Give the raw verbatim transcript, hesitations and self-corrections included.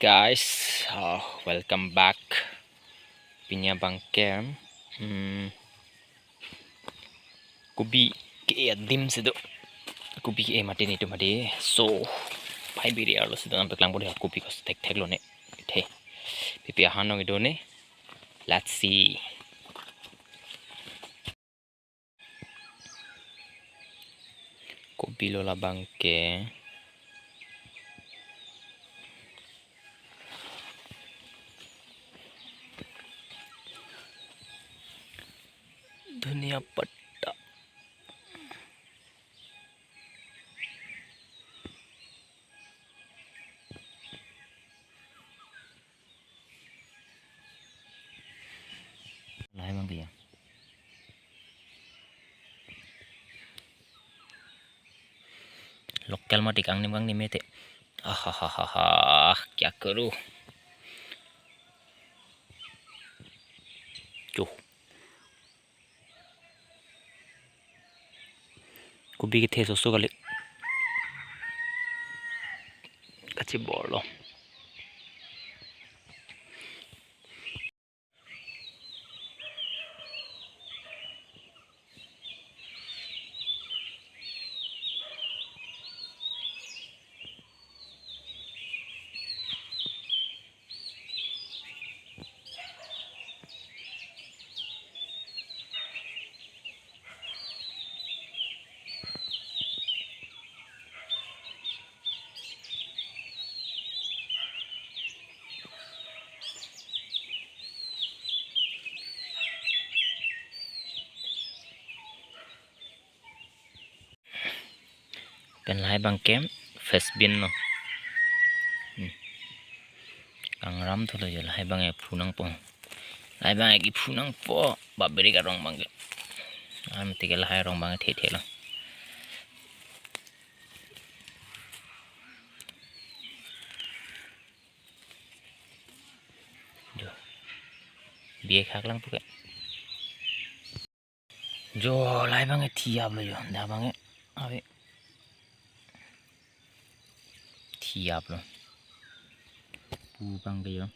guys, uh, welcome back. Pini abangke, hmm, kobi ke adim si do. Kobi ke mati ni tu mati. So, pai biri arlo si do nang peklang bodi kobi kos thekthek lo ne. The. Pipi ahan nong ido ne. Let's see. Kopi lo labangke. Dhania patta. Lahai abangke ya. Local mati kangnim kangnim mete. Ahahaha, kya karu. Chuh. Kopi kethe soso kali. Kachibor lo. Pen lahai abangke face bean lo. Hmm. Kangram thulo jo lahai abangke phu nangpo. Lahai abangke phu nangpo. Babrik arong abangke. Am tike lahai arong abangke the the lo. Jo. Biye khak lang puke. Jo, lahai abangke thiyap lo jo. Dak abangke. Ave. Thiyap lo. Pu abangke jo.